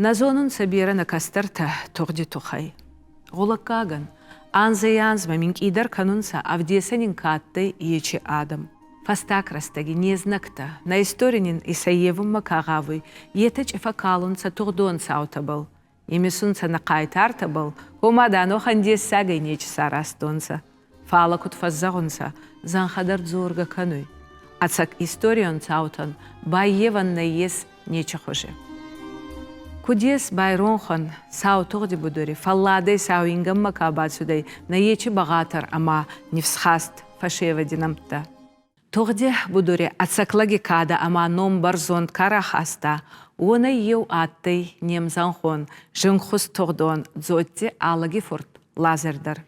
Нӕ зонунцӕ берӕ нӕ кӕстӕртӕ тугъди туххӕй. Гъулӕггагӕн, анзӕй-анзмӕ минкъийдӕр кӕнунцӕ, ӕвдесӕн ин ка адтӕй, ечи адӕм. Фӕстаг рӕстӕги не знӕгтӕ, нӕ истори нин исӕййевунмӕ ка гъавуй, етӕ чъифӕ калунцӕ тугъдон цаутӕбӕл, имисунцӕ нӕ хъайтартӕбӕл, гъома данохӕн дессагӕй нечи саразтонцӕ. Фалӕ куд фӕззӕгъунцӕ, зӕнхӕ дӕр дзоргӕ кӕнуй. Ӕцӕг историон цаутӕн баййевӕн нӕййес нечи хузи. Куд ес байронхӕн сау тугъди будури фӕлладӕй сау ингӕнмӕ ка бацудӕй, нӕ ечи бӕгъатӕр ӕма нифсхаст фӕсевӕди нӕмттӕ. Тугъди будури ӕцӕг лӕги кадӕ ӕма ном бӕрзонд ка рахаста, уонӕй еу адтӕй не мзӕнхон зингхуст тугъдон Дзотти Алӕги фурт Лазӕр дӕр.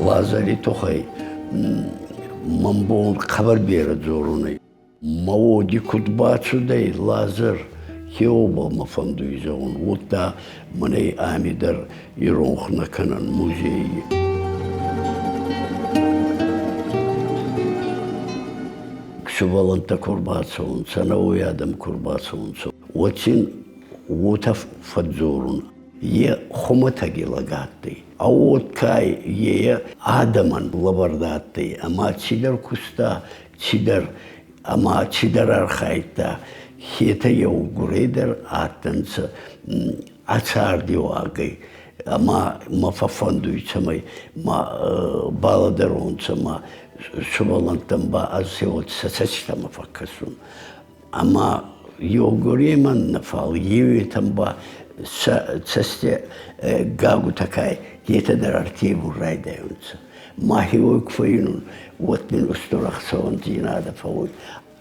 Лазари туххӕй мӕн бон хъӕбӕр берӕ дзорун ӕй. Мӕ уоди куд бацудӕй Лазӕр, хеуобӕл мӕ фӕндуй зӕгъун, уодта мӕнӕй ами дӕр иронх нӕ кӕнӕн музейи. Сувӕллӕнттӕ ку рбацӕунцӕ, нӕуӕг адӕм ку рбацӕунцӕ, уӕд син уотӕ фӕдздзорун: е хумӕтӕги лӕг адтӕй. А уодкай е адӕмӕн лӕвӕрд адтӕй ӕма цидӕр куста, цидӕр ӕма цидӕр архайдта, хетӕ еугурӕй дӕр адтӕнцӕ ӕ цардиуагӕй ӕма мӕ фӕффӕндуй, цӕмӕй ма балӕдӕронцӕ ма сувӕллӕнттӕн ба ӕз сӕ цӕстӕмӕ фӕккӕсун. Ӕма еугуремӕн нӕ, фал еуетӕн ба сӕ цӕстӕ гагутӕ ка етӕ дӕр ӕрттевун райдайунцӕ. Мӕхе уой ку фӕййинун, уӕд мин устур ӕхцӕуӕндзийнадӕ фӕууй.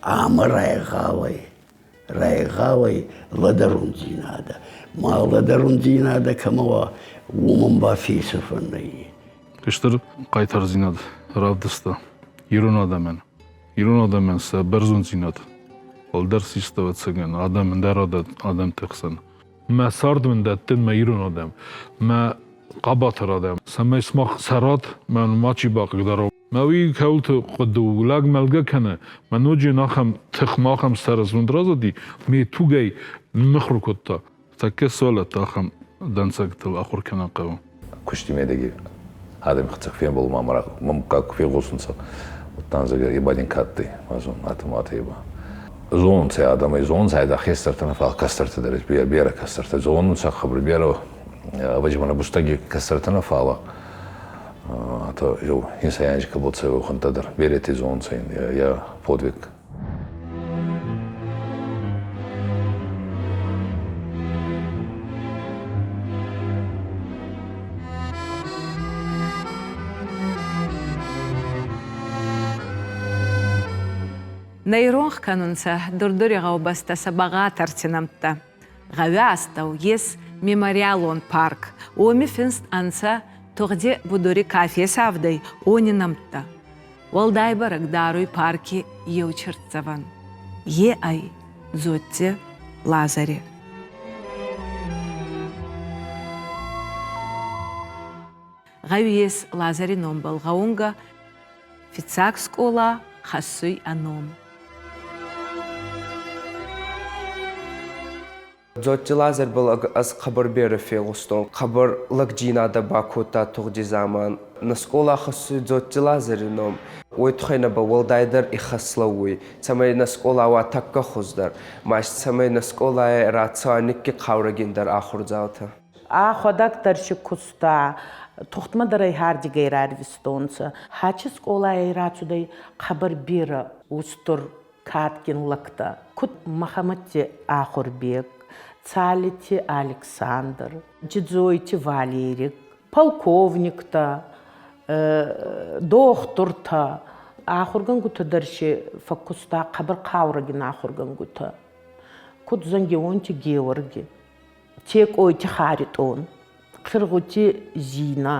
Ӕма райгъал ӕй, райгъал ӕй лӕдӕрундзийнадӕ. Ма лӕдӕрундзийнадӕ кӕмӕ уа, уомӕн ба фесӕфӕн нӕййес. Стыр хъайтардзинад равдыста ирон адӕмӕн. Ирон адӕмӕн сӕ бӕрзонддзинад уӕлдӕр систа, ӕвӕццӕгӕн, адӕм ӕндӕр адӕмты хсӕн. Мӕ цард мын дӕттын мӕ ирон адӕм, мӕ хъӕбатыр адӕм, цӕмӕй сымах цӕрат, мӕн мачи бахъыгдара. Мӕ уый кӕуылты хъуыды у, лӕг мӕлгӕ кӕны, мӕ ноджы йын ахӕм тых ма ахӕм сӕрызонд разынди, ме тугӕй ныммыхуыр кодта. Тӕккӕ сывӕллӕтты ахӕм дӕнцӕгтыл ахуыр кӕнын хъӕуы. Кусти медӕги адӕми хӕццӕ фембӕлунмӕ мӕ муггаг ку фегъосунцӕ, удта зӕгъгӕ, е ба дин ка адтӕй, ма зон, атӕ ба. Зонунцӕ адӕмӕй, зонунцӕ айдагъ хестӕртӕ нӕ, фал кӕстӕртӕ дӕр, берӕ кӕстӕртӕ зонунцӕ хъӕбӕр берӕ, ӕвӕдзи мӕнӕ бустӕги кӕстӕртӕ нӕ, фал атӕ еу инсай анзи ка боцӕй, уӕхӕнттӕ дӕр берети зонунцӕ ин е подвиг. Нӕ иронх кӕнунцӕ Дур-Дури гъӕубӕстӕ сӕ бӕгъатӕрти нӕмттӕ. Гъӕуи астӕу ес мемориалон парк. Уоми финст ӕнцӕ тугъди будури ка фесавдӕй, уони нӕмттӕ. Уӕлдай бӕрӕг даруй парки еу чиртдзӕвӕн. Е ӕй Дзотти Лазари. Гъӕуи ес Лазари номбӕл гъӕунгӕ, фиццаг скъола хӕссуй ӕ ном. Дзотти Лазарбӕл ӕз хъӕбӕр берӕ фегъустон. Хъӕбӕр лӕгдзийнадӕ бакодта тугъди дзаман. Нӕ скъола хӕссуй Дзотти Лазари ном. Уой туххӕй нӕбӕл уӕлдайдӕр ихӕс лӕууй, цӕмӕй нӕ скъола уа тӕккӕ хуздӕр, ма цӕмӕй нӕ скъолайӕй рацӕуа никки хъаурӕгиндӕр ахурдзаутӕ. Ӕхуӕдӕг дӕр си куста, тухтмӕ дӕр ӕй ардигӕй рарвистонцӕ. Хачи скъолайӕй рацудӕй хъӕбӕр берӕ устур кадгин лӕгтӕ, куд Мӕхӕмӕтти Ахурбег, Цалити Александр, Джидзойти Валерик, полковниктӕ, дохтуртӕ, ахургӕнгутӕ дӕр си фӕккуста хъӕбӕр хъаурӕгин ахургӕнгутӕ, куд Зӕнгионти Георги, Текъойти Харитъон, Хъиргъути Зинӕ,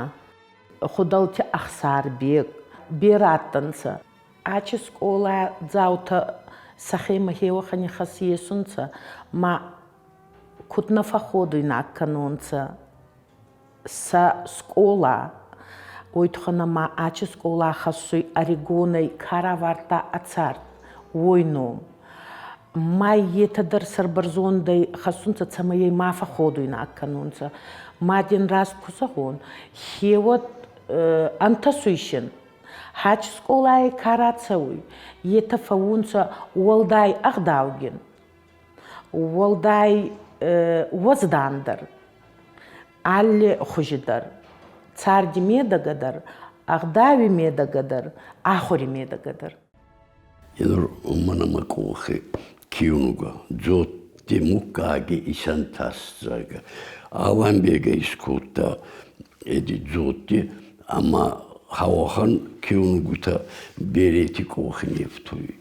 Худӕлти Ӕхсарбег, берӕ адтӕнцӕ. Ачи скъоладзаутӕ Сӕхемӕ хеуӕхӕн ихӕс есунцӕ, ма куд нӕ фӕхходуйнаг кӕнонцӕ сӕ скъола, уой туххӕн ӕма ачи скъола хӕссуй ӕригонӕй ка равардта ӕ цард, уой ном. Ма етӕ дӕр сӕрбӕрзондӕй хӕссунцӕ, цӕмӕй ӕй ма фӕхходуйнаг кӕнонцӕ. Ма дин раст ку зӕгъон, хеуӕт ӕнтӕсуй син. Хач скъолай ка рацӕуй, етӕ фӕуунцӕ уӕлдай ӕгъдаугин, уӕлдай уӕздандӕр, алли хузи дӕр, царди медӕгӕ дӕр, ӕгъдауи медӕгӕ дӕр, ахури медӕгӕ дӕр. Нур мӕнӕ мӕ къохи киунугӕ Дзотти муггаги исӕнтӕстзӕгӕ Аланбегӕ искодта эди Дзотти ӕма хауӕхӕн киунугутӕ берети къохи не фтуй.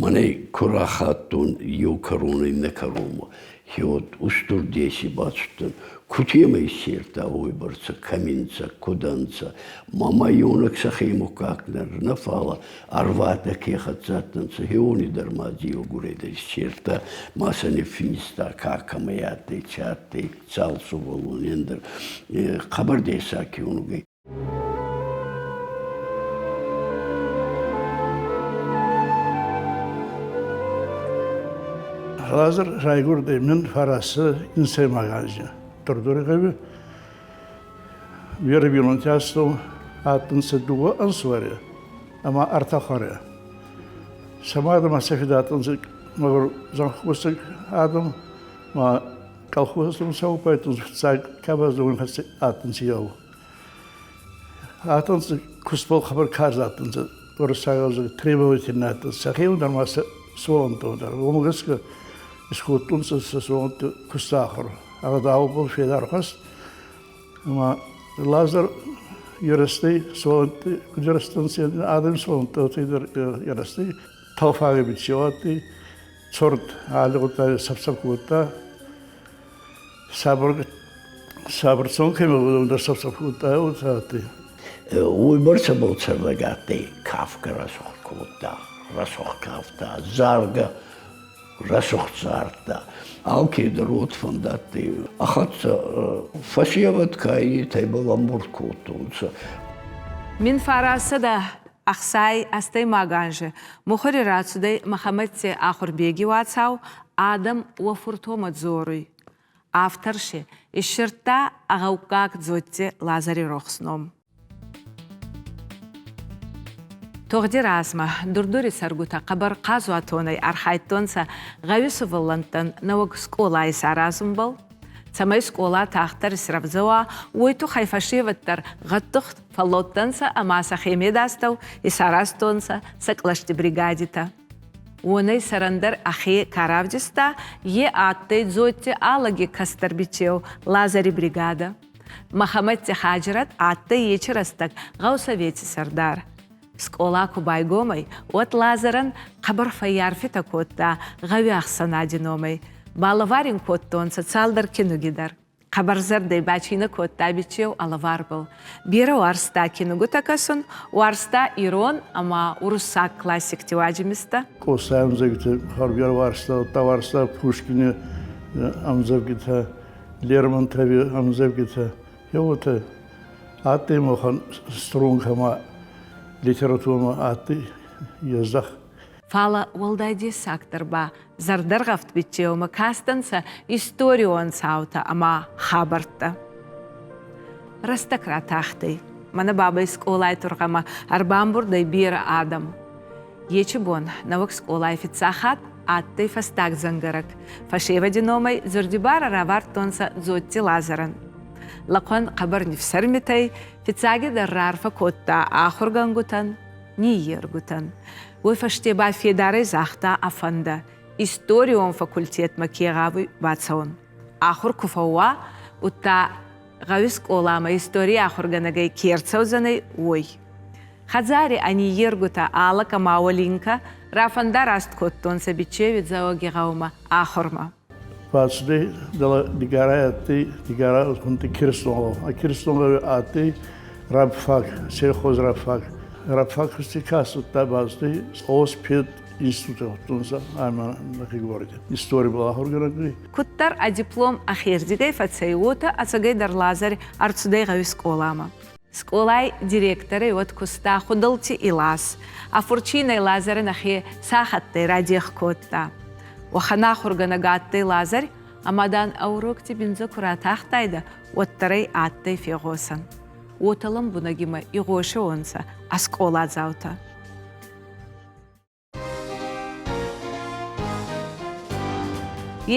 Мӕнӕй ку рахаттон еу кӕронӕй иннӕ кӕронмӕ, хеуӕт устур деси бацудтӕн, кутемӕй иссердта уойбӕрцӕ, кӕми нцӕ, куд ӕнцӕ. Мама еунӕг сӕхе муггаг дӕр нӕ, фалӕ ӕрвадӕ ке хӕццӕ адтӕнцӕ, хеуони дӕр ма еугурӕй дӕр иссердта, ма сӕ ниффинста, ка кӕмӕй адтӕй, ци адтӕй, цал сувӕллони ӕндӕр. Хъӕбӕр дессаг киунугӕй. Лазар райгуырдӕй мын фарасы инсӕймаг азы. Дурдуры хъӕуы Веры бинонтӕ астӕу аттынцӕ дууӕ ӕнсувӕри ӕма ӕртӕ хуӕри. Сӕ мадӕ ма сӕ фидӕ адтӕнцӕ мӕгур зӕнхкосӕг адӕм ма колхозон сӕупӕйтон фиццаг кабазон хӕццӕ адтӕнцӕ еу. Адтӕнцӕ кустбӕл хъӕбӕр карз адтӕнцӕ, уруссаг ӕвзаг требовательный адтӕнцӕ, сӕхеуон дӕр ма сӕ суолӕнттӕ дӕр. Уомӕ гӕсгӕ искодтонцӕ сӕ суолӕнтти кустахур. Ӕгъдаубӕл федар хуӕст. Ӕма Лазар ерӕстӕй суолӕнтти, куд ерӕстӕнцӕ адӕм суолӕнттӕ дӕр ерӕстӕй, тӕлфаги биццеу адтӕй, цорд алли гъуддаги сӕпп-сӕпп кодта. Сабыр сабырцон кӕмӕ уыдон дӕр сӕпп-сӕпп кодта, уыцы Уойбӕрцӕбӕл цӕрдӕг адтӕй кафгӕ рӕсугъд кодта, рӕсугъд кафта, заргӕ рӕсугъд зардта. Алкедӕр уод фӕндадтӕй. А хӕццӕ фӕсевӕд ка етӕ ӕмбурд кодтонцӕ. Мин фарасӕдӕ ӕхсай ӕстӕймаг анзи мухури рацудӕй Мӕхӕмӕтти Ахурбеги уацау «Адӕм уӕ фуртомӕ дзоруй». Автор си иссирдта ӕ гъӕуккаг Дзотти Лазари рохс ном. Тугъди размӕ Дурдури цӕргутӕ хъӕбӕр хъазуатонӕй архайдтонцӕ гъӕуи сувӕллӕнттӕн нӕуӕг скъола исаразунбӕл. Цӕмӕй скъола тагъддӕр исрӕвдзӕ уа, уой туххӕй фӕсевӕд дӕр гъӕддух фӕллодтӕнцӕ ӕма сӕхе медастӕу исаразтонцӕ сӕ кълӕсти бригадитӕ. Уонӕй сӕрӕндӕр ӕхе ка равдиста, е адтӕй Дзотти Алаги кӕстӕр бичеу Лазари бригадӕ. Мӕхӕмӕтти Хаджират адтӕй ечи рӕстӕг гъӕусовети сӕрдар. Скъола ку байгом ӕй, уӕд Лазарӕн хъӕбӕр фӕййарфитӕ кодта гъӕуи ӕхсӕнади номӕй. Балӕвар ин кодтонцӕ цалдӕр кинуги дӕр. Хъӕбӕрзӕрдӕй бачийнӕ кодта бичеу алаварбӕл. Берӕ уарзта кинугутӕ кӕсун, уарзта ирон ӕма уруссаг классикти уадзимистӕ. Къостай ӕмдзӕвгитӕ хъӕбӕр уарзта, удта уарзта Пушкини ӕмдзӕвгитӕ, Лермонтови ӕмдзӕвгитӕ. Еуотӕ адтӕй махӕн стрункӕмӕ литературӕмӕ адтӕй ездӕх. Фалӕ уӕлдай дессагдӕр ба зӕрдӕргъӕвд биччеумӕ кастӕнцӕ историон цаутӕ ӕма хабӕрттӕ. Рӕстӕг ратахтӕй. Мӕнӕ бабӕй скъолай тургъӕмӕ ӕрбамбурд ӕй берӕ адӕм. Ечи бон нӕуӕг скъолай фиццаг хатт адтӕй фӕстаг дзӕнгӕрӕг. Фӕсевӕди номӕй дзурдибарӕ равардтонцӕ Дзотти Лазарӕн. Лӕхъуӕн хъӕбӕр нифсӕрмитӕй фиццагидӕр раарфӕ кодта ахургӕнгутӕн, ниййергутӕн. Уой фӕсте ба федарӕй загъта ӕ фӕндӕ историон факультетмӕ ке гъавуй бацӕун. Ахур ку фӕууа, удта гъӕуи скъоламӕ историй ахургӕнӕгӕй ке рцӕудзӕнӕй, уой. Хӕдзари ӕ ниййергутӕ Алак ӕма Олинка рафӕндараст кодтонцӕ Бичеви Дзӕуӕгигъӕумӕ ахурмӕ. Бацудӕй дӕлӕ Дигорай адтӕй, Дигора хунтӕй Киристонгъӕу. А Киристонгъӕуи адтӕй рабфак, сельхозрабфак. Рабфак хусти ка цудта бацудӕй ОСПЕД. Институты хуыдтонцӕ ӕма нӕхе городи. Историбӕл ахургӕнӕг. Куддӕр ӕ диплом ӕхердигӕй фӕцӕй, уотӕ ӕцӕгӕйдӕр Лазарь ӕрцудӕй гъӕуи скъоламӕ. Скъолай директорӕй уӕд куста Худӕлти Илас. Ӕ фурчийнӕй Лазарӕн ӕхе сахӕттӕй радех кодта. Уӕхӕн ахургӕнӕг адтӕй Лазарь, ӕма, дан, ӕ урокти биндзӕ ку ратахтайдӕ, уӕддӕр ӕй адтӕй фегъосӕн. Уотӕ лӕмбунӕг имӕ игъосиуонцӕ ӕ скъоладзаутӕ.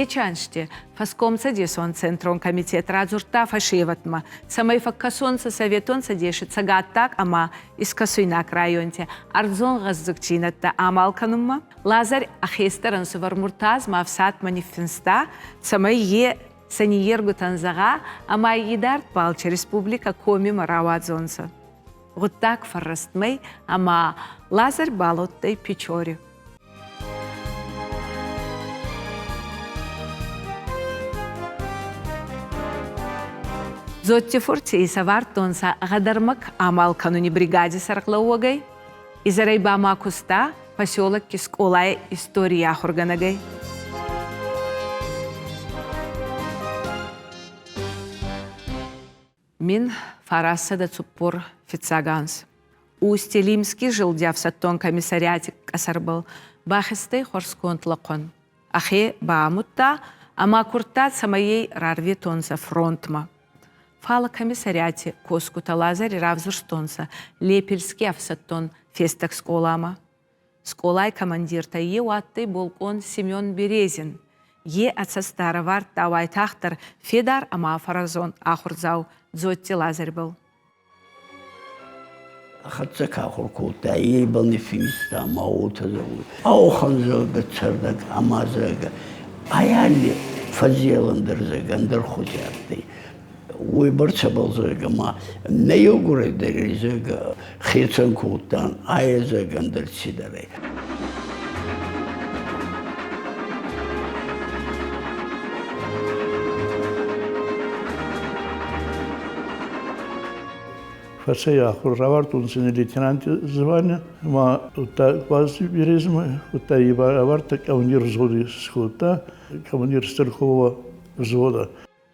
Ечанште фӕскомцӕдесон Центрон комитет радзурдта фӕсевӕдмӕ, цӕмӕй фӕккӕсонцӕ Советон Цӕдеси Цӕгаттаг ӕма Искӕсуйнаг районти ӕрдзон гъӕздугдзийнӕдтӕ амал кӕнунмӕ. Лазарь ӕ хестӕр ӕнсувӕр Муртазмӕ ӕфсадмӕ ниффинста, цӕмӕй е сӕ ниййергутӕн зӕгъа ӕма идард балчи республикӕ Комимӕ рауадзонцӕ. Гъуддаг фӕррӕстмӕй ӕма Лазарь балодтӕй Печори. Дзотти-фурти исӕвардтонцӕ гъӕдӕрмӕг амал кӕнуни бригади сӕргълӕууӕгӕй, изӕрӕй ба ма куста поселокки скъолай историй ахургӕнӕгӕй. 1945 анз. Усть-Илимски зилди ӕфсӕддон комиссариати къӕсӕрбӕл бахизтӕй хуӕрзконд лӕхъуӕн. Ӕхе баамудта ӕма курдта, цӕмӕй ӕй рарветонцӕ фронтмӕ. Фал комиссариати косгутӕ Лазари равзурстонцӕ Лепельски ӕфсӕддон фестӕг скъоламӕ. Скъолай командиртӕй еу адтӕй болкъон Семен Березин. Е ӕ цӕстӕ ӕрӕвардта уайтагъддӕр федар ӕма фӕразон ахурдзау Дзотти Лазарьбӕл. Хӕццӕ ка ахур кодта, ибӕл ниффинста ӕма уотӕ зӕгъуй: Ауӕхӕн, зӕгъгӕ, цӕрдӕг ӕма, зӕгъгӕ, ай алли фӕззелӕн дӕр, зӕгъгӕ, ӕндӕр хузи адтӕй. Уойбӕрцӕбӕл, зӕгъгӕ, ма нӕ еугурӕй дӕр, зӕгъгӕ, хецӕн кодтан, ай, зӕгъгӕ, ӕндӕр цидӕр ӕй. Фӕцӕй ахур равардтонцӕ лейтенанти звание, ма удта квази березмӕ, удта ӕвӕрдта командир взводи скодта, командир стрелкового взвода.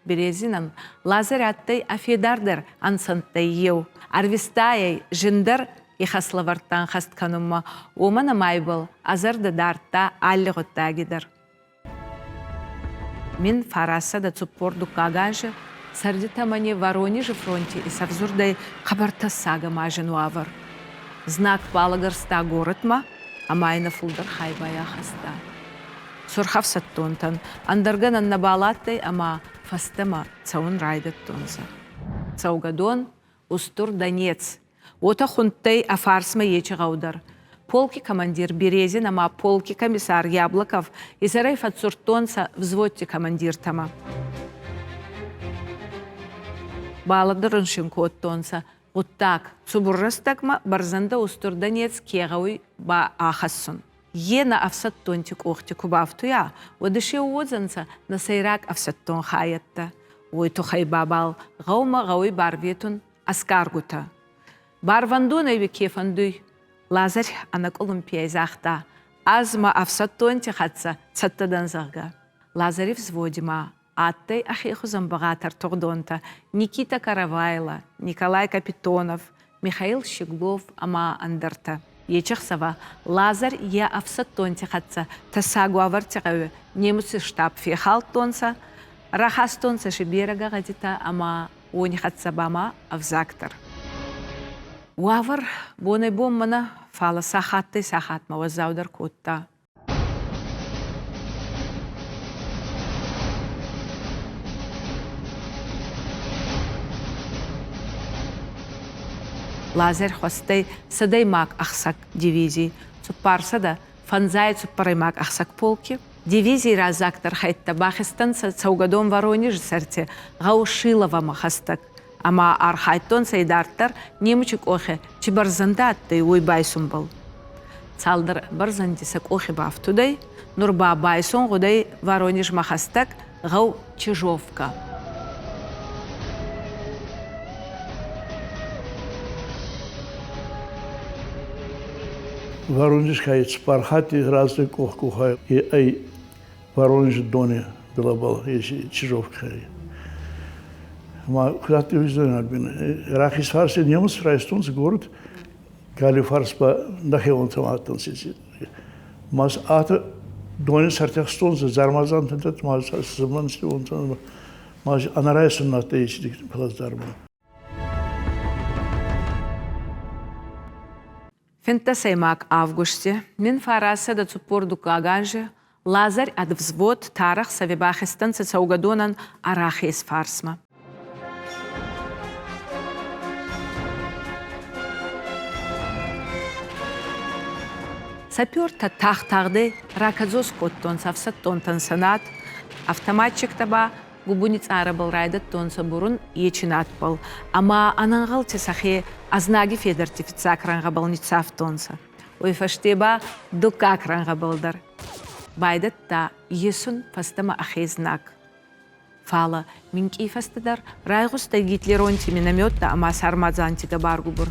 Березинӕн Лазарь адтӕй ӕ федардӕр ӕнцӕнттӕй еу. Ӕрвистайӕй зиндӕр ихӕслӕвӕрдтӕ ӕнхӕст кӕнунмӕ, уомӕн ӕма ибӕл ӕ зӕрдӕ дардта алли гъуддаги дӕр. 1942 анзи цӕрдитӕмӕни Воронежи фронти исӕвзурдӕй хъӕбӕр тӕссаг ӕма зин уавӕр. Знаг балӕгӕрста горӕтмӕ ӕма ин ӕ фулдӕр хай байахӕста. Сурхӕфсӕддонтӕн ӕндӕр гӕнӕн нӕбал адтӕй ӕма фӕстӕмӕ цӕун райдӕдтонцӕ. Цӕугӕдон Устур Донец. Уотӕ хундтӕй ӕ фарсмӕ ечи гъӕу дӕр. Полки командир Березин ӕма полки комиссар Яблоков изӕрӕй фӕдздзурдтонцӕ взводти командиртӕмӕ. Балӕдӕрун син кодтонцӕ, гъуддаг цубур рӕстӕгмӕ бӕрзӕндӕ Устур Донец ке гъӕуй баахӕссун. Е нӕ ӕфсӕддонти къохти ку бафтуйа, уӕд се уодзӕнцӕ нӕ сӕйраг ӕфсӕддон хайӕдтӕ. Уой туххӕй ба бал гъӕумӕ гъӕуй барветун ӕсгаргутӕ. Барвӕндонӕй уи ке фӕндуй? Лазарь ӕнӕкъулумпийӕй загъта: «Ӕз мӕ ӕфсӕддонти хӕццӕ цӕттӕ дӕн, зӕгъгӕ». Лазари взводи ма адтӕй ӕхе хузӕн бӕгъатӕр тугъдонтӕ Никита Каравайло, Николай Капитонов, Михаил Щеглов ӕма ӕндӕртӕ. Ечи ӕхсӕвӕ Лазарь е ӕфсӕддонти хӕццӕ тӕссаг уавӕрти гъӕуи немуци штаб фехалдтонцӕ, рахастонцӕ си берӕ гӕгъӕдитӕ ӕма уони хӕццӕ ба ма ӕвзаг дӕр. Уавӕр бонӕй-бонмӕ нӕ, фалӕ сахаттӕй-сахатмӕ уӕззаудӕр кодта. Лазарь хуӕстӕй сӕдӕймаг ӕхсӕг дивизий 454-ӕймаг ӕхсӕг полки. Дивизий раззагдӕр хӕйттӕ бахизтӕнцӕ цӕугӕдон Воронежи сӕрти гъӕу Шиловамӕ хӕстӕг ӕма архайдтонцӕ идарддӕр немучи къохи ци бӕрзӕндӕ адтӕй, уой байсунбӕл. Цалдӕр бӕрзӕнди сӕ къохи бафтудӕй, нур ба байсун гъудӕй Воронежмӕ хӕстӕг гъӕу Чижовка. Воронежскай цыппар хатти раздӕр къух-къухӕй ӕй Воронежы дони билӕбӕл еци Чижовкӕй. Ма куд адтӕй, рахиз фарси немуц райстонцӕ город, галиу фарс ба нӕхеуонтӕ адтӕнцӕ еци. Ма ата дони сӕрти ӕхстонцӕ, дзармадзантӕ дӕр ма змӕнстонцӕ, ма ӕнӕрайсун адтӕй еци плацдармӕ. Финддӕсӕймаг августи 1942 анзи Лазарь ӕд взвод Тарӕхсӕви бахизтӕнцӕ цӕугӕдонӕн ӕ рахес фарсмӕ. Сапертӕ тагъд-тагъдӕй ракӕдзос кодтонцӕ ӕфсӕддонтӕн сӕ над, автоматчиктӕ ба губуни цъарӕбӕл райдӕдтонцӕ бурун ечи надбӕл ӕма ӕнӕнгъӕлти сӕхе ӕзнаги федӕртти фиццаг рӕнгъӕбӕл ниццавтонцӕ. Уой фӕсте ба дуккаг рӕнгъӕбӕл дӕр. Байдӕдта есун фӕстӕмӕ ӕхе знаг. Фалӕ минкъий фӕстӕдӕр райгъустӕй гитлеронти минометтӕ ӕма сармадзанти гӕбар-губур.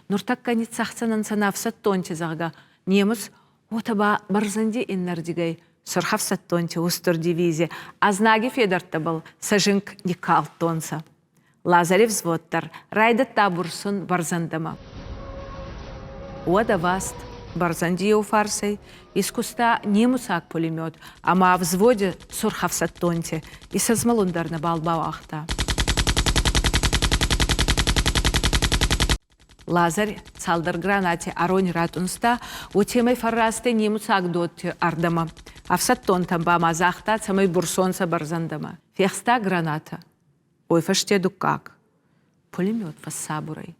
Нуртӕккӕ ниццӕхдзӕнӕнцӕ нӕ ӕфсӕддонти, зӕгъгӕ, немуц уотӕ ба бӕрзӕнди иннердигӕй сурхӕфсӕддонти устур дивизи ӕзнаги федӕрттӕбӕл сӕ зинг никкалдтонцӕ. Лазарев взвод дӕр райдӕдта бурсун бӕрзӕндӕмӕ. Уӕд ӕваст бӕрзӕнди еу фарсӕй искуста немуцаг пулемет ӕма взводи сурхӕфсӕддонти исӕзмӕлун дӕр нӕбал бауагъта. Лазарь цалдӕр гранати арони ратъунста, уотемӕй фӕррастӕй немуцаг дотти ӕрдӕмӕ. Ӕфсӕддонтӕн ба ма загъта, цӕмӕй бурсонцӕ бӕрзӕндӕмӕ. Фехста граната. Уой фӕсте дуккаг. Пулемет фӕссабур ӕй.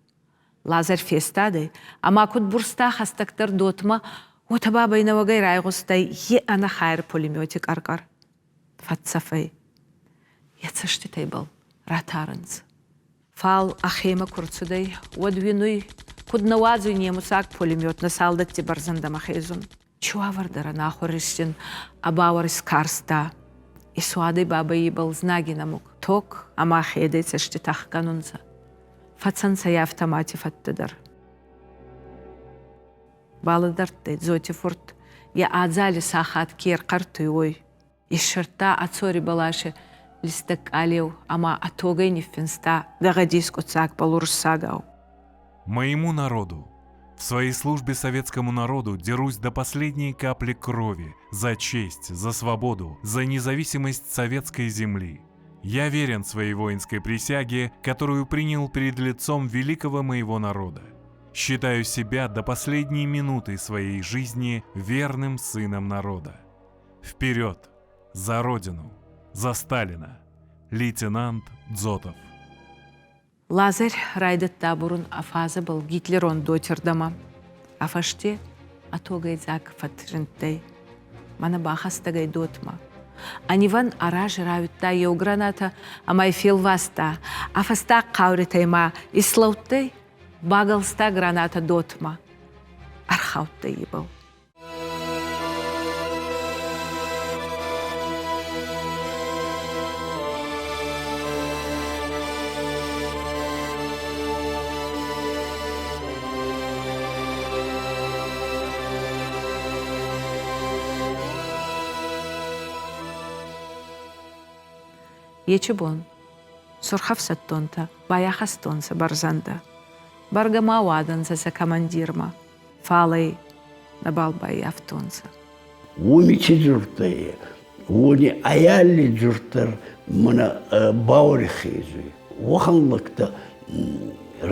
Лазарь фестадӕй ӕма куд бурста хӕстӕгдӕр дотмӕ, уотӕ бабӕй нӕуӕгӕй райгъустӕй е ӕнӕхайр пулемети къӕр-къӕр. Фӕццӕф ӕй. Йӕ цӕститӕ ибӕл ратарӕнцӕ. Фал ӕхемӕ ку рцудӕй, уӕд уинуй, куд нӕ уадзуй немуцаг пулемет нӕ салдӕтти бӕрзӕндӕмӕ хезун. Чуавӕрдӕр ӕнахур ристин ӕ бауӕр искарста. Исуадӕй бабӕй ибӕл знаги нӕмуг, ток ӕма хедӕй цӕститӕ ӕхгӕнунцӕ. Фӕцӕнцӕ ӕй автомати фӕттӕ дӕр. Балӕдӕрдтӕй Дзоти-фурт, йӕ адзали сахат ке рхъӕртуй, уой. Иссердта ӕ цори бӕласи листӕг къалеу ӕма ӕ тогӕй ниффинста гӕгъӕдий скъуддзагбӕл уруссагау. Моему народу, в своей службе советскому народу дерусь до последней капли крови за честь, за свободу, за независимость советской земли. Я верен своей воинской присяге, которую принял перед лицом великого моего народа. Считаю себя до последней минуты своей жизни верным сыном народа. Вперед! За Родину! За Сталина! Лейтенант Дзотов. Лазарь райдӕдта бурун афазӕбӕл гитлерон дотердӕмӕ. А фӕсте ӕ тогӕйдзаг фӕтзиндтӕй. Мӕнӕ бахӕстӕг ӕй дотмӕ. Анивӕн ӕ рази рауидта еу граната ӕма ӕй фелваста. Ӕ фӕстаг хъауритӕй ма ислӕудтӕй, багӕлста граната дотмӕ. Ӕрхаудтӕй ибӕл. Ечи бон сурхӕфсӕддонтӕ байахӕстонцӕ бӕрзӕндӕ. Бӕргӕ ма уадӕнцӕ сӕ командирмӕ, фал ӕй нӕбал баййафтонцӕ. Уоми ци дзурдтӕй, уони ӕй алли дзурд дӕр мӕнӕ бауӕри хезуй. Уӕхӕн лӕгтӕ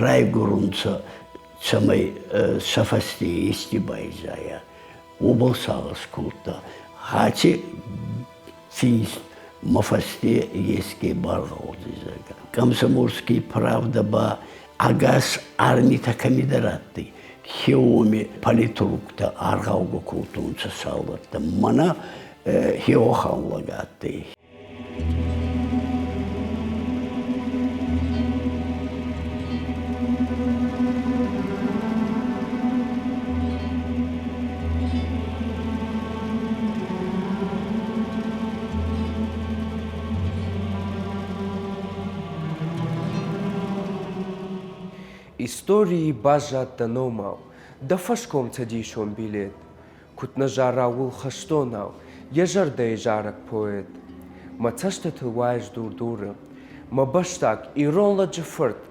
райгурунцӕ, цӕмӕй сӕ фӕсте ести байзайа. Уобӕл сагъӕс кодта. Аци финст мӕ фӕсте еске баргъӕудзӕй, зӕгъгӕ. Комсомольский правда ба ӕгас армитӕ кӕмидӕр адтӕй. Хеуоми политруктӕ аргъаугӕ кодтонцӕ салдӕттӕ. Мӕнӕ хеуӕхӕн лӕг адтӕй. Историйы баззад дӕ номау, Дӕ фӕскомцӕдисон билет. Куыд нӕ зара уыл хӕстонау Йӕ зӕрдӕйы зарӕг поэт. Мӕ цӕстытыл уайыс дур-дуры, Мӕ бӕстаг, ирон лӕджы фырт.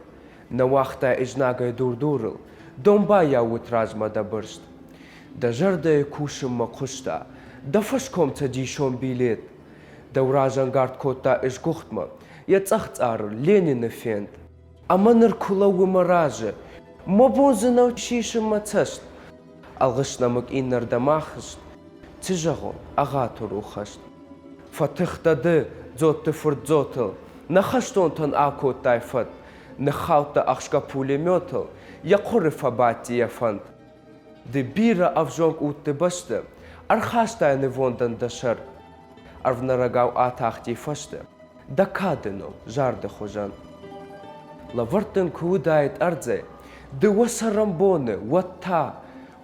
Нӕ уагътай ызнагӕй дур-дурыл, Домбайау уыд размӕ дӕ бырст. Дӕ зӕрдӕйы кусынмӕ хъуыста Дӕ фӕскомцӕдисон билет. Дӕу разӕнгард кодта ысгуыхтмӕ Йӕ цъӕх цъарыл Ленины фенд. Ӕмӕ ныр куы лӕууы мӕ разы, Мӕ бон дзы нӕу сисын мӕ цӕст. Ӕлгъыст нӕмыг иннӕрдӕм ахызт, Цы зӕгъон, ӕгъатыр у хӕст. Фӕтых дӕ ды, Дзотты фырт Дзотыл, Нӕ хӕстонтӕн акодтай фӕд. Ныххаудта ӕхсгӕ пулеметыл, Йӕ хъуыры фӕбадти йӕ фӕнд. Ды бирӕ ӕвзонг удты бӕсты Ӕрхастай нывондӕн дӕ сӕр. Ӕрвнӕрӕгау атахти фӕсте, Дӕ кады ном зарды хуызӕн. Лӕвӕрд дын куы уыдаид ӕрдзӕй Дыууӕ цӕрӕнбоны, уӕд та,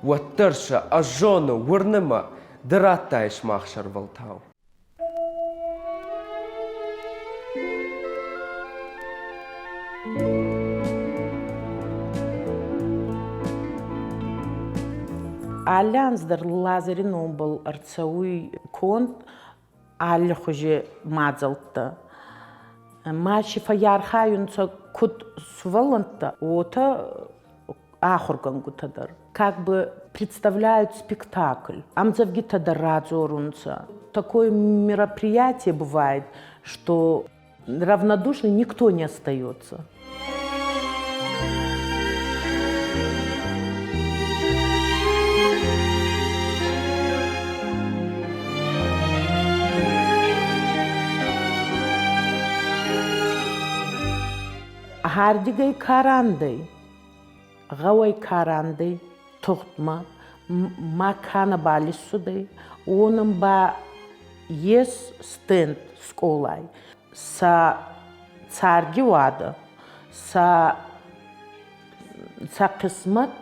Уӕддӕр сӕ, ӕз зонын, уырны мӕ, Ды радтаис мах сӕрвӕлтау. Алли анз дӕр Лазари номбӕл ӕрцӕуй конд аллихузи мадзӕлттӕ. Ма си фӕййархайунцӕ куд сувӕллӕнттӕ, уотӕ ахургӕнгутӕ дӕр. Как бы представляют спектакль. Ӕмдзӕвгитӕ дӕр радзорунцӕ. Такое мероприятие бывает, что равнодушный никто не остается. Ардигӕй ка рандӕй, гъӕуӕй ка рандӕй тугъдмӕ, ма ка нӕбал иссудӕй, уонӕн ба ес стенд скъолай. Сӕ царди уадӕ, сӕ сӕ хъисмӕт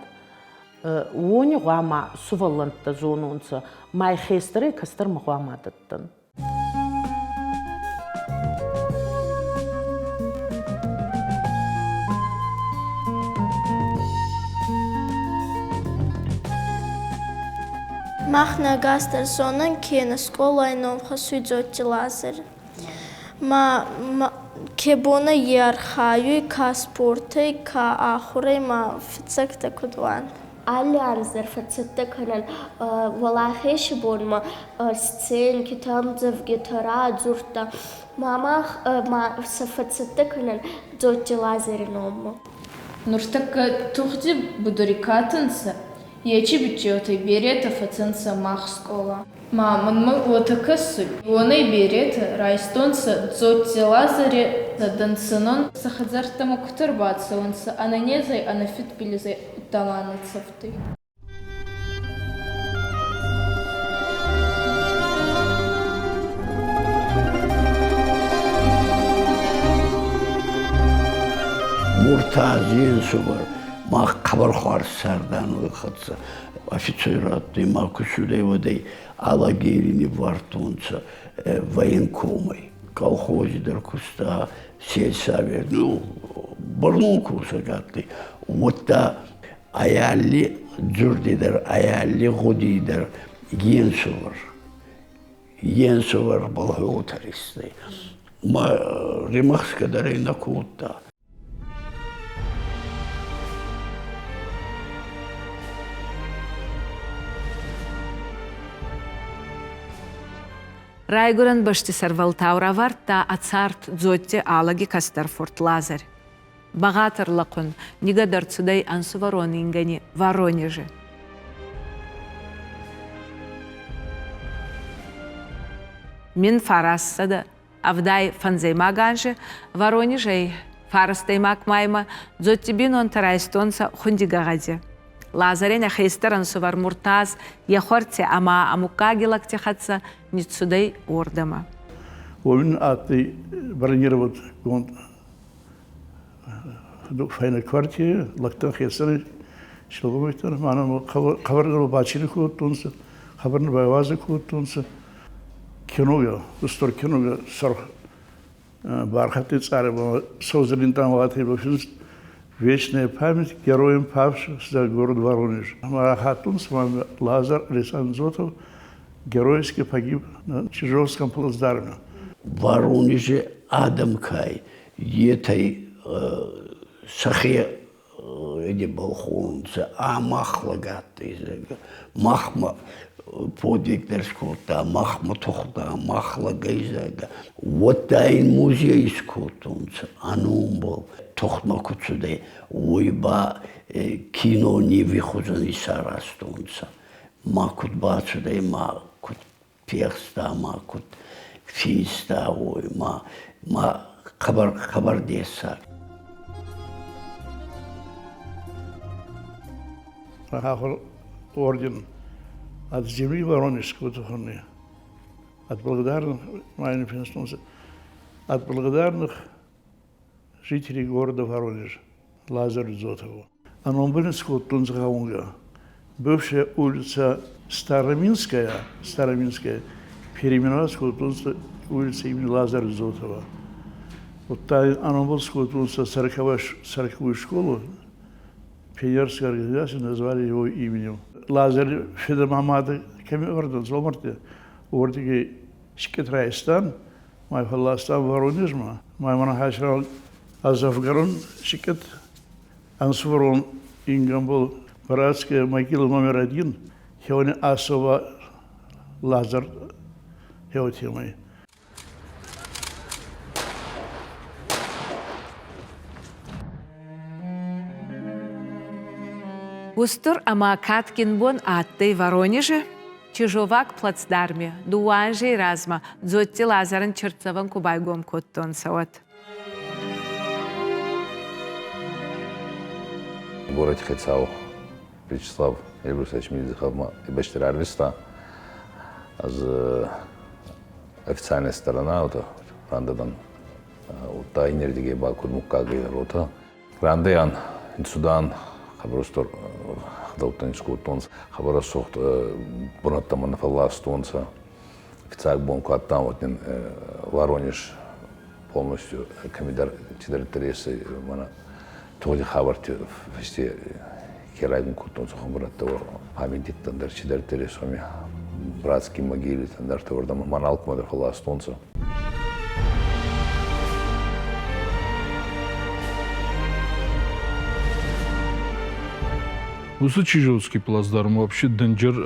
уони гъуама сувӕллӕнттӕ зононцӕ, ма хестӕрӕй кӕстӕрмӕ гъуама дӕттӕн. Мах нӕ гасдӕр зонӕн, кенӕ скъолай ном хӕссуй Дзотти Лазарь. Ма ке бонӕй е архайуй, ка спортӕй, ка ахурӕй, ма фиццӕгтӕ куд уӕн. Алли анз дӕр фӕццӕттӕ кӕнӕн Уӕлахези бонмӕ сценкитӕ, ӕмдзӕвгитӕ, радзурдтӕ. Ма мах ма сӕ фӕццӕттӕ кӕнӕн Дзотти Лазӕри номмӕ. Нуртӕккӕ тугъди будури ка адтӕнцӕ, ечи биччеутӕй беретӕ фӕцӕнцӕ мах скъола. Ма мӕнмӕ уотӕ кӕсуй, уонӕй беретӕ райстонцӕ Дзотти Лазӕри дӕнцӕнон сӕ хӕдзӕрттӕмӕ куд ӕрбацӕунцӕ ӕнӕнезӕй, ӕнӕфидбилизӕй удта ма ӕнӕцӕфтӕй. Муртази ӕнсувӕр мах хъӕбӕр хуарз цардан уой хӕццӕ. Офицер адтӕй, ма ку цудӕй, уӕд ӕй Алагири ниввардтонцӕ военкомӕй. Колхози дӕр куста, сельсовет, ну, бӕрнон косӕг адтӕй. Уӕдта ӕй алли дзурди дӕр, ӕй алли гъудий дӕр е нсувӕр. Е нсувӕр бухгалтеристӕй. Ма римӕхсгӕ дӕр ӕй нӕ кодта. Райгуырӕн бӕсты сӕрвӕлтау равардта ӕ цард Дзотти Алӕги кӕстӕр фурт Лазарь. Бӕгъатӕр лӕхъуӕн нигӕд ӕрцудӕй ӕнсувӕрон ингӕни Воронежи. 1975 анзи Воронежӕй фарӕстӕймаг маймӕ Дзотти бийнонтӕ райстонцӕ хунди гӕгъӕди. Лазарӕн ӕ хестӕр ӕнсувӕр Муртаз е хуӕртӕ ӕма ӕ муггаги лӕгти хӕццӕ ниццудӕй уордӕмӕ. Уомӕн адтӕй бронировангонд фӕйнӕ квартирӕ, лӕгтӕн хецӕнӕй силгоймӕгтӕн мӕнӕ хабар бачили кодтонцӕ, хабар байуазӕ кодтонцӕ. Киногӕ, устур киногӕ сорх бархӕтти цъарӕ содзӕринтӕн уатӕй ба финст. Вечная память героям, павших за город Воронеж. Марахатун с вами Лазарь Александр Зотов геройски погиб на Чижовском плацдарме. Воронеже адӕм кӕй, етӕй сӕхе эдибал хонунцӕ, а мах лӕг адтӕй, зӕгъгӕ. Махмӕ подвиг дӕр скодта, махмӕ тухта, мах лӕгӕй, зӕгъгӕ. Уӕдта ин музей искодтонцӕ ӕ номбӕл. Тухтмӕ ку цудӕй, уой ба кинониви хузӕн исаразтонцӕ. Ма куд бацудӕй, ма куд фехста, ма куд финста, уой ма, ма хъӕбӕр, хъӕбӕр дессаг. Ахур орден от земли Воронежского духовный. От благодарных, майны финстонцы, от благодарных жителей города Воронеж Лазарю Зотову. Оно Тунцгаунга. Бывшая улица Староминская, Староминская переименовалась в улица имени Лазаря Зотова. Вот та Анамболскую 40-ю школу пионерская организация назвали его именем. Лазарь Федор Мамады Кемевордан, Зомарте, уордиги Шкетрайстан, май фалластан Воронежма, май манахашрал Азавгарон Шикет, Ансурон Ингамбол, братская могила номер 1, Хеоне Асова Лазар Хеотимой. Устур ӕма кадгин бон адтӕй Воронежи Чижоваг плацдарми дууӕ анзей размӕ Дзотти Лазарӕн чиртдзӕвӕн ку байгом кодтонцӕ, уӕд. Горӕти хецау Вячеслав Эльбрусович Мидзиховмӕ бӕсти рарвиста. Ӕз официальная сторона рандӕдӕн удта иннердигӕй ба куд муггагӕй рота. Рандӕйан цудан хъӕбӕр гъдӕуттӕ искодтонцӕ, хъӕбӕр рӕсугъд бунӕттӕмӕ нӕ фӕлластонцӕ. Фиццаг бон ку адтан, уӕд нин Воронеж полностью кӕмидӕр цидӕриддӕр ес, мӕнӕ тугъди хабӕртти фӕсте ке райгон кодтонцӕ бунӕттӕ, памятниктӕн дӕр цидӕриддӕр ес, уоми братские могилитӕн дӕр уордӕмӕ мӕн алкӕмӕ дӕр фӕлластонцӕ. Уыцы Чижовский плацдарм вообще дынджыр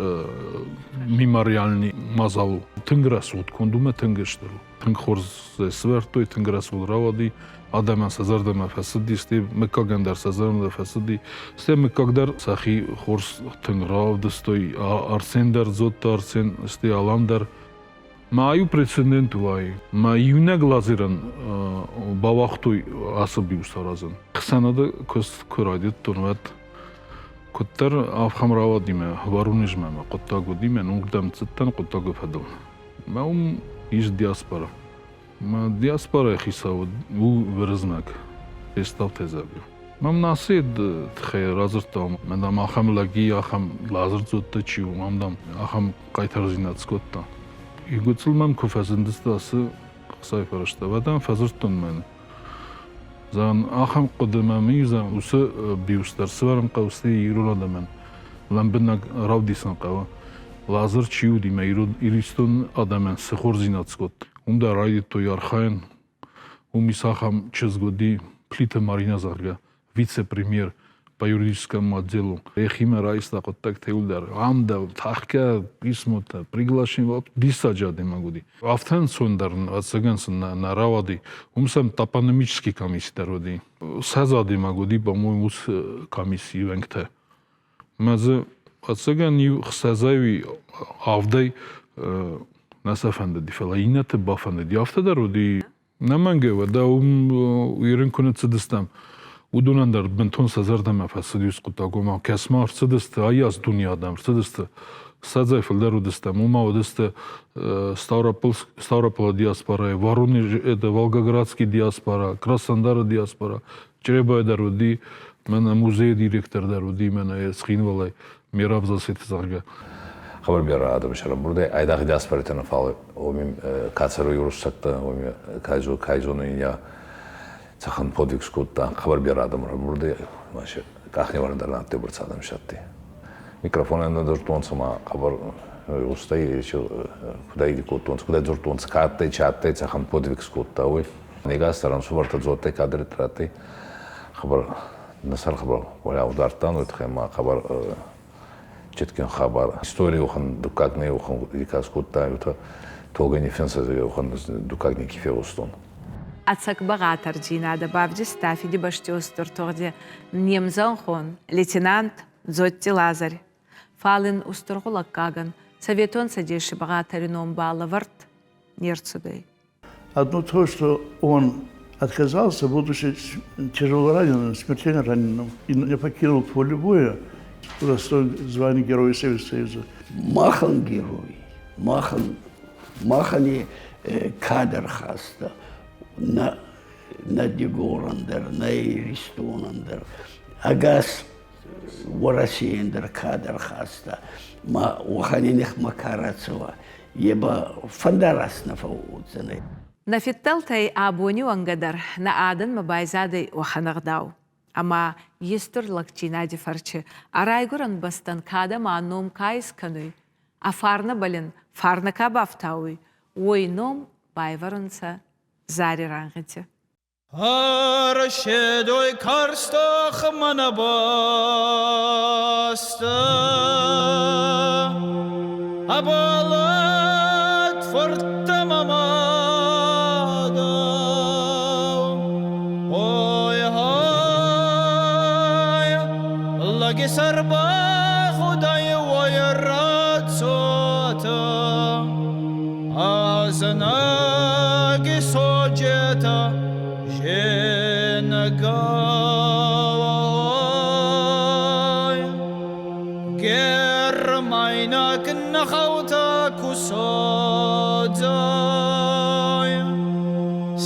мемориальный мадзал у. Тынг рӕсугъд конд у мӕ тынг стыр у. Тынг хорз сӕвӕрдтой, тынг рӕсугъд рауади. Адӕмӕн сӕ зӕрдӕмӕ фӕцыди, стӕй мыггагӕн дӕр сӕ зӕрдӕмӕ фӕцыди. Стӕй мыггаг дӕр сӕхи хорз тынг равдыстой. Арсен дӕр, Дзотты Арсен, стӕй Алан дӕр. Мӕ иу прецедент уай. Мӕ иунӕг лазерӕн бауагътой ацы бюст аразын. Хсӕнады куыст куы райдыдтон, уӕд куыддӕр афхӕм рауади мӕ Воронежмӕ мӕ хъуыддаг уыди, мӕ уырдӕм цыдтӕн хъуыддагы фӕдыл. Мӕ уым ис диаспора. Мӕ диаспорайы хицау у Уырызмӕг, Бестауты Зӕби. Мӕм нацийы тыххӕй радзырдта, мӕ дам ахӕм лӕг и, ахӕм лазырдзодтӕ чи у, ам дам ахӕм хъайтардзинад скодта. Игуыцыл мӕм куы фӕзындысты ацы хцайы фӕрӕзтӕ, уӕд ӕм фӕдзырдтон мӕн. Зӕгъын, ахӕм хъуыды мӕм и, зӕгъын, уыцы бюст дӕр сӕвӕрын хъӕуы, стӕй ирон адӕмӕн лӕмбынӕг равдисын хъӕуы. Лазыр чи уыди мӕ Иристон адӕмӕн цы хорздзинад скодта, уым дӕр райдыдтой архайын. Уым ис ахӕм чызг уыди, Плиты Маринӕ, зӕгъгӕ, вице-премьер по юридическому отделу. Йӕхимӕ райста хъуыддӕгтӕ иуылдӕр. Ам дӕ тӕхгӕ писмотӕ, приглашение, диссаджы адӕймаг уыди. Афтӕ ӕнцондӕр, ӕцӕгӕн сын нӕ рауади. Уым сӕм топономический комисси дӕр уыди. 20 адӕймаг уыди, по-моему, уыцы комиссийы уӕнгтӕ. Мӕ дзы, ӕцӕгӕн, иу ӕхсӕзӕй авдӕй нӕ сӕ фӕндыди, фӕлӕ иннӕты бафӕндыди. Афтӕ дӕр уыди. Нӕмӕнгӕй, уӕдӕ уым Ирын куы ныццыдыстӕм, уыдонӕн дӕр бынтон сӕ зӕрдӕмӕ фӕцыди уыцы хъуыддаг. Ома, кӕцымӕ ӕрцыдысты, айас дуне адӕм ӕрцыдысты, ссӕдзӕй фылдӕр уыдыстӕм, уымӕ уыдысты Ставрополы диаспорайы, Воронеж, это Волгоградский диаспора, Краснодары диаспора, Чъребайы дӕр уыди, мӕнӕ музейы директор дӕр уыди, мӕнӕ Цхинвалӕй Мераб Засеты, зӕгъгӕ. Хабар берӕ адӕм сӕрӕмбурдӕй айдагъ диаспоритӕ нӕ, фал уоми ка цӕруй уруссӕгтӕ, уоми кайзону ин я. Цӕхӕн подвиг скодта, хъӕбӕр берӕ адӕм рамбурдӕй, ма се къахневӕрӕн дӕр нӕ адтӕй бӕрцӕ адӕм садтӕй. Микрофонӕн нӕ дзурдтонцӕ ма хъӕбӕр игъустӕй, куд ӕй кодтонцӕ, куд ӕй дзурдтонцӕ, ка адтӕй, чи адтӕй, цӕхӕн подвиг скодта, уой. Негас дӕр ӕнсувӕртӕ дзоттӕй кадӕриддӕр адтӕй, хъӕбӕр нӕ сӕр хъӕбӕр уӕлиау дардтан, уой туххӕй ма хъӕбӕр четкин хабар. Историй уӕхӕн дуккаг не уӕхӕн ка скодта, уотӕ тогӕй ниффинсӕ уӕхӕн дуккаг неке фегъустон. Ӕцӕг бӕгъатӕрдзийнадӕ бавдиста Фидибӕсти устур тугъди не мзӕнхон лейтенант Дзотти Лазарь. Фал ин устур гъулӕггагӕн Советон Цӕдеси бӕгъатӕри ном ба лӕвӕрд не рцудӕй. Одно то, что он отказался, будучи тяжело раненым, смертельно раненым, и не покинул поле боя, удостоен звания Героя Советского Союза. Махӕн герой, махӕн, махӕн кадр хаста нӕ, нӕ Дигорӕн дӕр, нӕ Иристонӕн дӕр. Ӕгас Уӕрӕсейӕн дӕр кадр хаста. Ма уӕхӕни нихмӕ ка рацӕуа, е ба фӕндараст нӕ фӕууодзӕнӕй. Нӕ фидтӕлтӕй абони уӕнгӕ дӕр нӕ адӕнмӕ байзадӕй уӕхӕн ӕгъдау, ӕма естур лӕгдзийнади фӕрчи ӕ райгурӕн бӕстӕн кадӕ ма ном ка искӕнуй, ӕ фарнӕбӕл ин фарнӕ ка бафтауй, уой ном байвӕрунцӕ зари рӕнгъити. Ӕрседой карз тохмӕ нӕ бӕстӕ, Абалат фырттӕ мӕ мадау. Ой, хай, лӕги сӕр бахудӕй уой рацотӕ, Азнаги соджета Женгай Гермайнаг нӕхаута кусодзай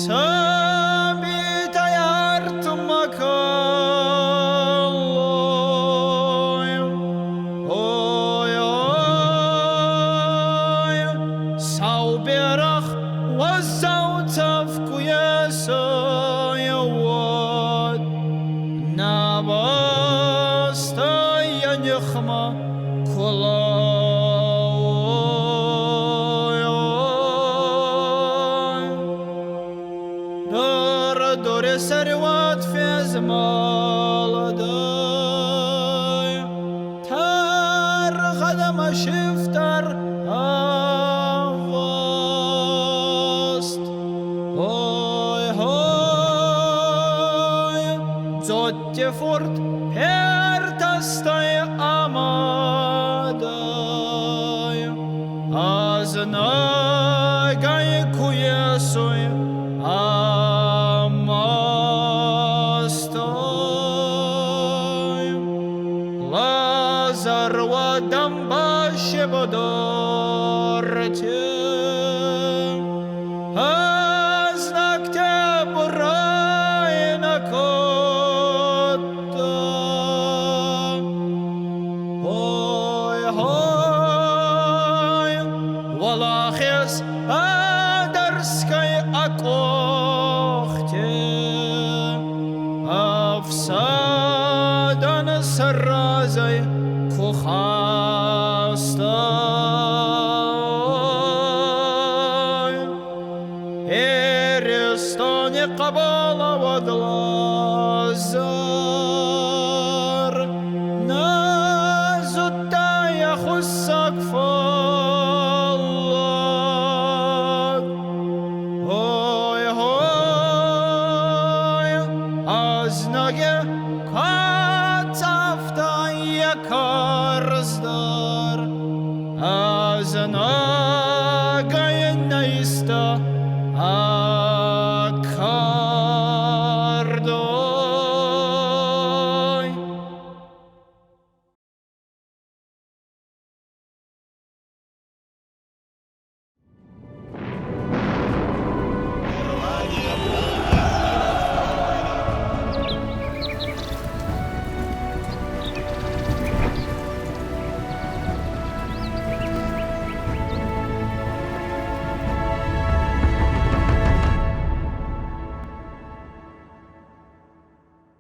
Сабитай артмӕ калой Ой, ой, сау берӕгъ уӕззау цӕф ку есай, уӕд нӕ бӕстӕ йӕ нихмӕ ку лӕууй. Дор-доре сӕруат фезмӕлдӕй, Тӕргъӕдӕмӕ сифтӕр ӕваст. Ой, хой, Дзотти фурт ӕртастӕй амадӕй, Ӕзнагӕй ку есуй ӕмастой. Лазар уадӕмбаще бодорте, Ӕзнӕгтӕ бурай нӕ кодта. Ой, хой, уӕлахез ӕдӕрсгӕй ӕ къохте, Ӕфсадӕн сӕ разӕй ку хаста. Иристони хъӕболӕ уӕд Лазар нӕ зудта йӕ хуссӕг фӕллад. Ой, ой, ӕзнаги кӕцӕфтӕ йӕ карздӕр, Ӕзнагӕй нӕ иста.